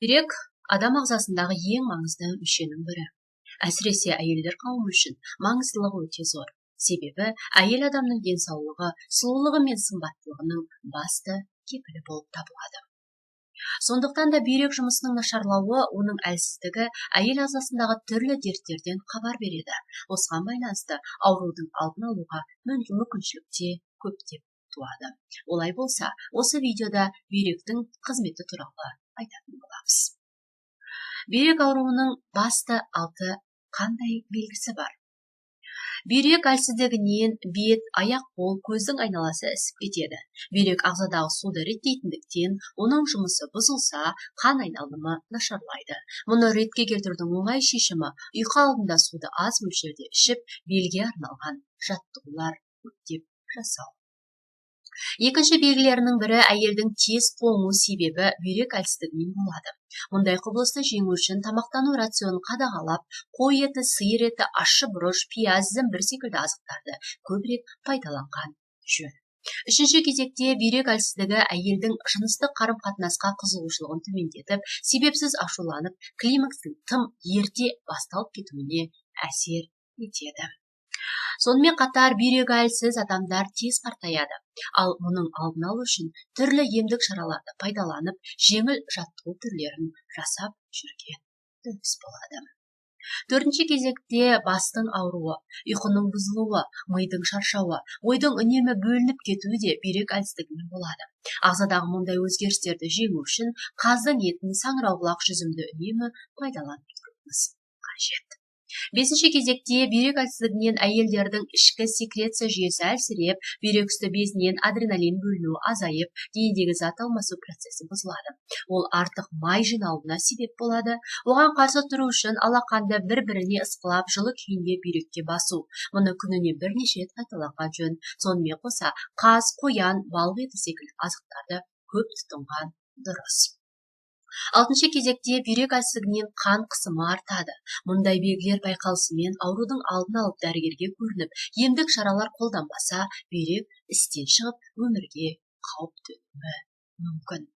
Бүйрек адам ағзасындағы ең маңызды мүшенің бірі. Әсіресе әйелдер қауымы үшін маңыздылығы өте зор. Себебі әйел адамның денсаулығы, сұлулығы мен сымбаттылығының басты кепілі болып табылады. Сондықтан да бүйрек жұмысының нашарлауы, оның әлсіздігі әйел ағзасындағы түрлі дерттерден хабар береді. Осыған байланысты аурудың алдын алуға мүмкіншілік те көптеп туады. Олай болса, осы видеода бүйректің қызметі туралы айтатын боламыз. Бүйрек ауруының басты 6 қандай белгісі бар? Бүйрек әлсіздігінен бет, аяқ, қол, көздің айналасы ісіп кетеді. Бүйрек ағзадағы суды реттейтіндіктен, оның жұмысы бұзылса, қан айналымы нашарлайды. Мұны ретке келтірудің оңай шешімі ұйқы алдында суды аз мөлшерде ішіп, белге арналған жаттығулар көптеп жасау. Екінші белгілерінің бірі әйелдің тез қоңу себебі бүйрек әлсіздігінен болады. Мұндай құбылысты жеңу үшін тамақтану рационын қадағалап, қой еті, сиыр еті, ащы бұрыш, пияз, зімбір секілді азықтарды көбірек пайдаланған жөн. Үшінші кезекте бүйрек әлсіздігі әйелдің жыныстық қарым-қатынасқа қызығушылығын төмендетіп, себепсіз ашуланып, климакстың тым ерте басталып кетуіне әсер етеді. Сонымен қатар бүйрегі әлсіз адамдар тез қартаяды. Ал мұның алдын алу үшін түрлі емдік шараларды пайдаланып, жеңіл жаттығу түрлерін жасап жүрген дұрыс болады. Төртінші кезекте бастың ауруы, ұйқының бұзылуы, мидың шаршауы, ойдың үнемі бөлініп кетуі де бүйрек әлсіздігінен болады. Ағзадағы мұндай өзгерістерді жеңу үшін қаздың етін, саңырауқұлақ жүзімді үнемі пайдаланып тұруымыз қажет. Бесінші кезекте бүйрек әлсіздігінен әйелдердің ішкі секреция жүйесі әлсіреп, бүйрек үсті безінен адреналин бөлінуі азайып, денедегі зат алмасу процесі бұзылады. Ол артық май жиналуына себеп болады. Оған қарсы тұру үшін алақанды бір-біріне ысқылап, жылы күйінде бүйрекке басу. Мұны күніне бірнеше рет қайталаған жөн. Сонымен қоса, қаз, қоян, балық еті секілді азықтарды көп тұтынған дұрыс. Алтыншы кезекте бүйрек әлсіздігінен қан қысымы артады. Мұндай белгілер байқалысымен аурудың алдын алып дәрігерге көрініп, емдік шаралар қолданбаса, бүйрек істен шығып, өмірге қауіп төнуі мүмкін.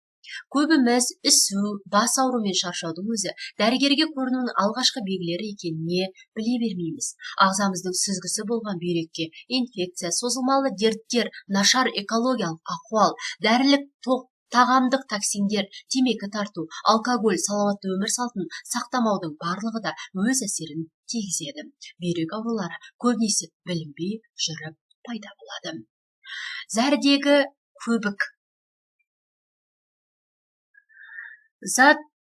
Көбіміз ісу, бас ауру мен шаршаудың өзі дәрігерге көрінуінің алғашқы белгілері екеніне біле бермейміз. Ағзамыздың сүзгісі болған бүйрекке инфекция, созылмалы дерттер, нашар экологиялық ахуал, дәрілік тоқ, тағамдық токсиндер, темекі тарту, алкоголь, салауатты өмір салтын сақтамаудың барлығы да өз әсерін тигізеді. Бүйрек аурулары көбінесе білінбей жүріп пайда болады. Зәрдегі көбік.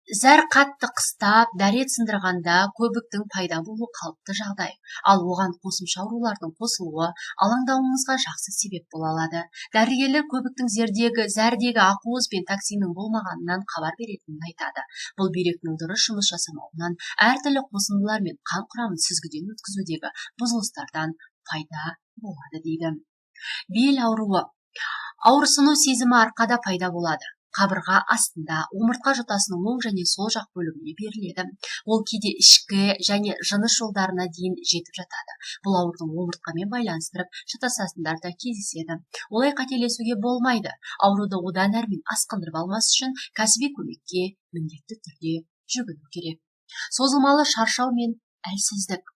Зәр қатты қыстап, дәрет сындырғанда көбіктің пайда болуы қалыпты жағдай. Ал оған қосымша аурулардың қосылуы алаңдауыңызға жақсы себеп бола алады. Дәрігерлер көбіктің зәрдегі ақуыз бен токсиннің болмағанынан хабар беретінін айтады. Бұл бүйректің дұрыс жұмыс жасамауынан, әртүрлі қосындылар мен қан құрамын сүзгіден өткізудегі бұзылыстардан пайда болады дейді. Бел ауруы. Ауырсыну сезімі арқада пайда болады. Қабырға астында, омыртқа жотасының оң және сол жақ бөлігіне беріледі. Ол кейде ішкі және жыныс жолдарына дейін жетіп жатады. Бұл аурудың омыртқамен байланыстырып шатасатындар да кездеседі. Олай қателесуге болмайды. Ауруды одан әрмен асқындырып алмас үшін кәсіби көмекке міндетті түрде жүгіну керек. Созылмалы шаршау мен әлсіздік.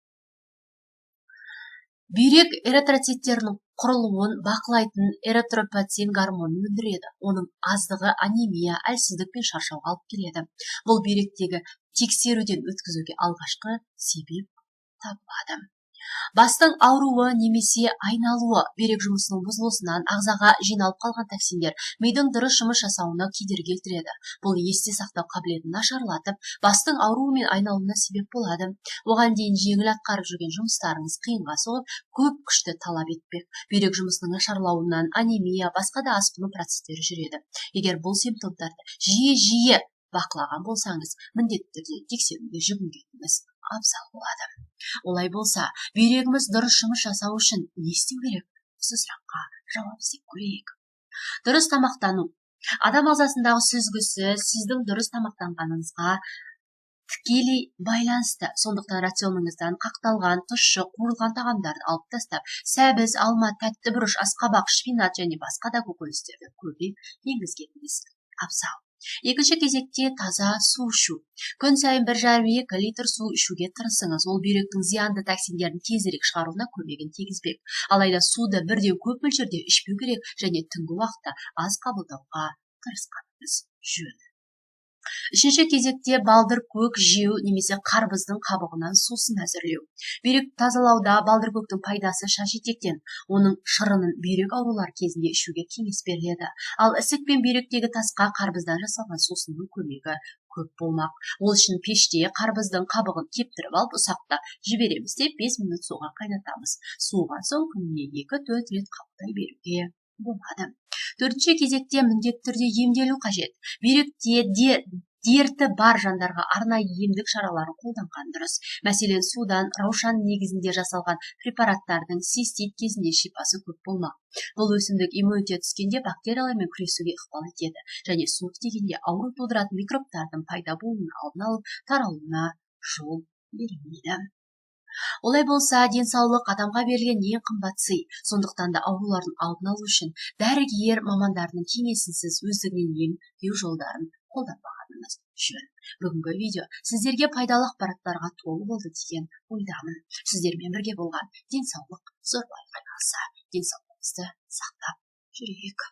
Бүйрек эритроциттерінің құрылуын бақылайтын эритропоэтин гормонын өндіреді. Оның аздығы анемия, әлсіздік пен шаршауға алып келеді. Бұл бүйректегі тексеруден өткізуге алғашқы себеп табылады. Бастың ауруы немесе айналуы бүйрек жұмысының бұзылысынан ағзаға жиналып қалған токсиндер мидың дұрыс жұмыс жасауына кедергі келтіреді. Бұл есте сақтау қабілетін нашарлатып, бастың ауруы мен айналуына себеп болады. Оған дейін жеңіл атқарып жүрген жұмыстарыңыз қиынға соғып, көп күшті талап етпек. Бүйрек жұмысының нашарлауынан анемия, басқа да асқыну процестері жүреді. Егер бұл симптомдарды жиі-жиі бақылаған болсаңыз, міндетті түрде тексеруге жүгінгеніңіз абзал болады. Олай болса, бүйрегіміз дұрыс жұмыс жасау үшін не істеу керек? Осы сұраққа жауап іздеп көрейік. Дұрыс тамақтану. Адам ағзасындағы сүзгісі сіздің дұрыс тамақтанғаныңызға тікелей байланысты. Сондықтан рационыңыздан қақталған, тұщы, қуырылған тағамдарды алып тастап, сәбіз, алма, тәтті бұрыш, асқабақ, шпинат және басқа да көкөністерді көбірек енгізгеніңіз абзал. Екінші кезекте таза су ішу. Күн сайын 1,5-2 литр су ішуге тырысыңыз. Ол бүйректің зиянды токсиндерін тезірек шығаруына көмегін тигізбек. Алайда суды бірден көп мөлшерде ішпеу керек және түнгі уақытта аз қабылдауға тырысқаныңыз жөн. Үшінші кезекте балдыр көк жеу немесе қарбыздың қабығынан сусын әзірлеу. Бүйрек тазалауда балдыр көктің пайдасы шаш етектен. Оның шырынын бүйрек аурулары кезінде ішуге кеңес беріледі. Ал ісік пен бүйректегі тасқа қарбыздан жасалған сусынның көмегі көп болмақ. Ол үшін пеште қарбыздың қабығын кептіріп алып, ұсақтап жібереміз де 5 минут суға қайнатамыз. Суыған соң күніне 2-4 рет қабылдай беруге болады. Төртінші кезекте міндетті түрде емделу қажет. Бүйректе дерті бар жандарға арнайы емдік шараларын қолданған дұрыс. Мәселен, судан раушан негізінде жасалған препараттардың цистит кезінде шипасы көп болмақ. Бұл өсімдік иммунитет түскенде бактериялармен күресуге ықпал етеді және суық тигенде ауру тудыратын микробтардың пайда болуының алдын алып, таралуына жол бермейді. Олай болса, денсаулық адамға берілген ең қымбат сый. Сондықтан да аурулардың алдын алу үшін дәрігер мамандарының кеңесінсіз өздігінен емдеу жолдарын қолданбағаныңыз жөн. Бүгінгі видео сіздерге пайдалы ақпараттарға толы болды деген ойдамын. Сіздермен бірге болған Денсаулық зор байлық айналасы. Денсаулығымызды сақтап жүрейік.